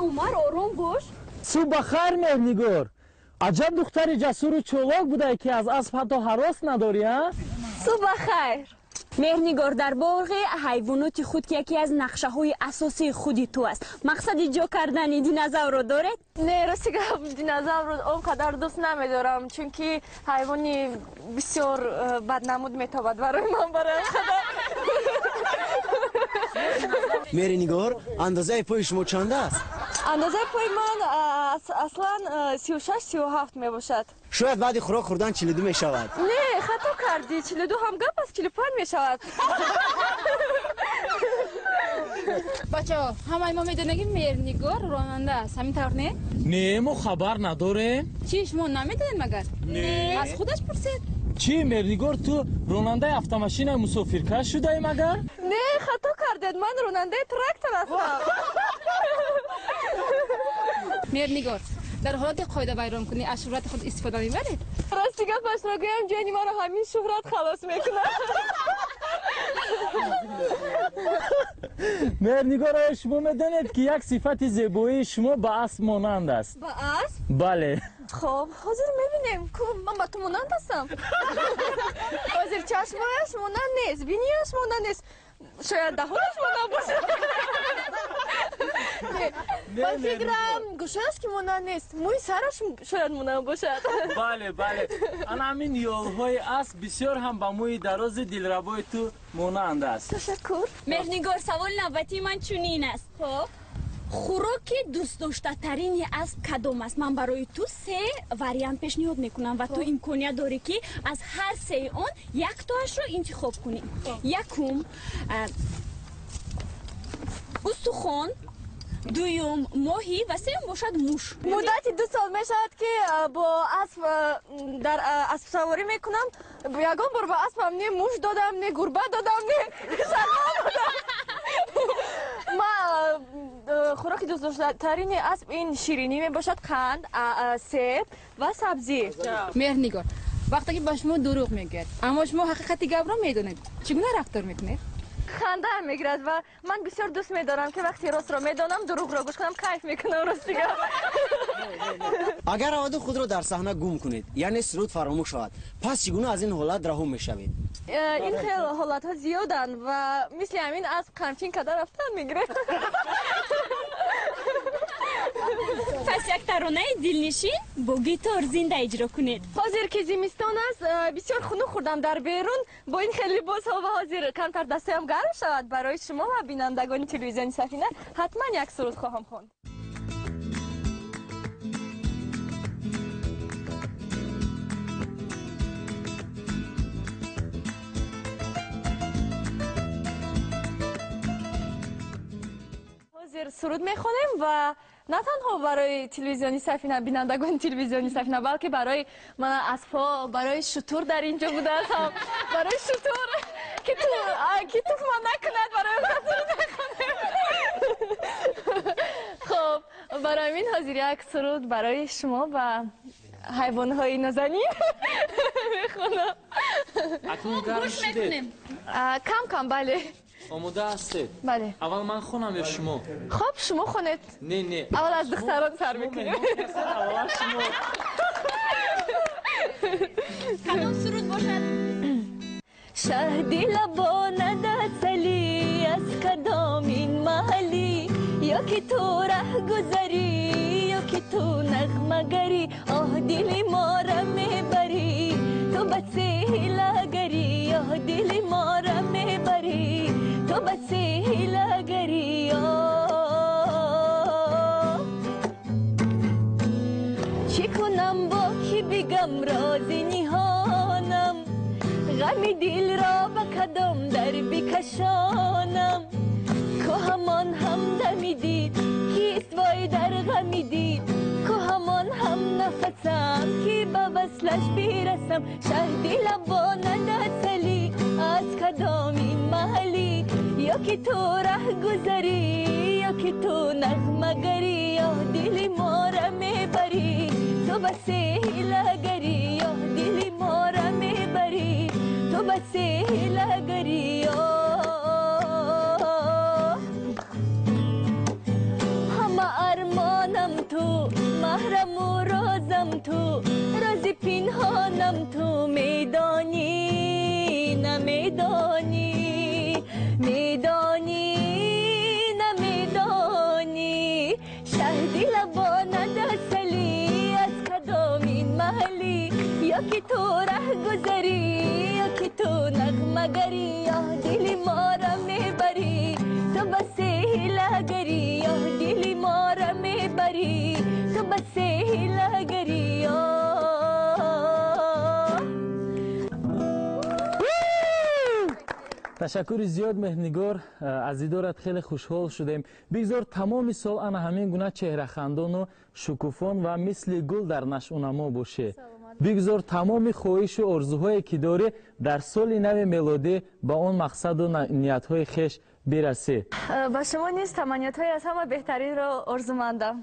Умар, ором бош. Субҳ бахайр, Меҳрнигор. Аҷаб духтари ҷасуру чолок будае, ки аз асп ҳатто ҳарос надорӣ, а? Субҳ бахайр. Меҳрнигор, дар боғи ҳайвоноти худ, ки яке аз нақшаҳои асосии худи ту аст, мақсади ҷо кардани динозаврро доред? Не, рости гап, динозаврро он қадар дӯст намедорам, чунки ҳайвони бисёр баднамуд метобад барои ман, барои қадар. Меҳрнигор, андозаи пои шумо чанд аст? Андозаи пои ман аслан 36-37 мебошад. Шояд баъди хӯрок хӯрдан 42 мешавад. Не, хато кардӣ, 42 ҳам гап аст, 45 мешавад. Бачаҳо, ҳамаи мо медонем, ки Меҳрнигор ронанда аст, ҳамин тавр не? Не, мо хабар надорем. Чӣ, шумо намедонед магар? Не. Аз худаш пурсед. Чӣ, Меҳрнигор, ту ронандаи автомашинаи мусофиркаш шудаи магар? Не, хато кардед, ман ронандаи трактор ҳастам. Меҳрнигор, дар ҳолати қоидавайронкунӣ аз шӯҳрати худ истифода мебаред? Рости гапашро гӯям, ҷони маро ҳамин шӯҳрат халос мекунад. Меҳрнигор, оё шумо медонед, ки як сифати зебоии шумо ба асп монанд аст? Ба асп? Бале. Хоб, ҳозир мебинем, ку ман ба ту монанд ҳастам. Ҳозир чашмояш монанд нест, бинияш монанд нест, шояд даҳонаш монанд бошад. Ба фикрам, гӯшояш ки монанд нест, мӯи сараш шояд монанд бошад. Бале, бале, ана ҳамин ёлҳои асп бисёр ҳам ба мӯи дарози дилрабои ту монанд аст. Ташаккур. Меҳрнигор, саволи навбатии ман чунин аст. Хоб. Хӯроки дӯстдоштатарини асп кадом аст? Ман барои ту се вариант пешниҳод мекунам ва ту имконият дорӣ, ки аз ҳар сеи он яктоашро интихоб кунӣ. Якум, устухон, дуюм, моҳӣ ва сеюм бошад муш. Муддати 2 сол мешавад, ки бо асп дар аспсаворӣ мекунам. Ягон бор ба аспам не муш додам, не гурба додам, не шармон додам. Ма хӯроки дӯстдоштатарини асп ин ширинӣ мебошад, қанд, себ ва сабзӣ. Меҳрнигор, вақте ки ба шумо дурӯғ мегӯяд, аммо шумо ҳақиқати гапро медонед, чӣ гуна рафтор мекунед? Хандаам мегирад ва ман бисёр дӯст медорам, ки вақте ростро медонам, дурӯғро гӯш кунам, кайф мекунам, рости гап. Агар раваду худро дар саҳна гум кунед, яъне суруд фаромӯш шавад, пас чӣ гуна аз ин ҳолат раҳо мешавед? Ин хел ҳолатҳо зиёданд ва мисли ҳамин асп қамчин карда рафтан мегирад. Пас як таронаи дилнишин бо гитор зинда иҷро кунед. Ҳозир ки зимистон аст, бисёр хунук хӯрдам дар берун бо ин хел либосҳо ва ҳозир камтар дастаям гарм шавад. Барои шумо ва бинандагони телевизиони Сафина ҳатман як суруд хоҳам хонд. Ҳозир суруд мехонем ва на танҳо барои телевизиони Сафина, бинандагони телевизиони Сафина, балки барои ман аспҳо, барои шутур дар инҷо будаам, барои шутур ки туфма накунад, барои суруд мехонем. Хоб, барои ҳамин ҳозир як суруд барои шумо ва ҳайвонҳои нозанин мехонам. Акнун гарм шудед? Кам кам, бале. Омода ҳастед? Бале. Аввал ман хонам ё шумо? Хоб, шумо хонед. Не, не. Аввал аз духтарон сар мекунем. Аввал шумо. Кадом суруд бошад? Шаҳди лабонад асалӣ, аз кадом ин маҳаллӣ, ё ки ту раҳгузарӣ, ё ки ту нағмагарӣ, оҳ дили мора мебарӣ, ту ба сеҳилагарӣ, оҳ дили мора мебарӣ, ту ба сеҳилагарӣ. Чӣ кунам бо ки бигам рози ниҳонам, ғами дилро ба кадом дар бикашонам, ку ҳамон ҳамдами дид, кист вой дар ғами дид, ку ҳамон ҳамнафасам, ки ба васлаш бирасам. Шаҳди лабонад асалӣ, аз кадоми маҳаллӣ, ё ки ту раҳгузарӣ, ё ки ту нағмагарӣ, оҳ дили мора мебарӣ, ту ба сеҳилагарӣ, оҳ дили мора мебарӣ, ту ба сеҳилагарӣ. Ҳама ту, маҳраму розам ту, рози пинҳонам ту. Медонӣ, намедонӣ, медонӣ, намедонӣ, шаҳди лабонад асалӣ, аз кадомин маҳаллӣ? Ё ки ту раҳгузарӣ, ё ки ту нағмагарӣ, ё дили моро мебарӣ, ту ба ҳилагарӣ, ё дили моро мебарӣ, ту ба ҳилагарӣ. Ташаккури зиёд, Меҳрнигор, аз дидорат хеле хушҳол шудем. Бигзор тамоми сол ана ҳамин гуна чеҳрахандону шукуфон ва мисли гул дар нашъунамо бошӣ. Бигзор тамоми хоҳишу орзуҳое ки дорӣ, дар соли нави мелодӣ ба он мақсаду ниятҳои хеш бирасӣ. Ба шумо низ таманниётҳои аз ҳама беҳтаринро орзумандам.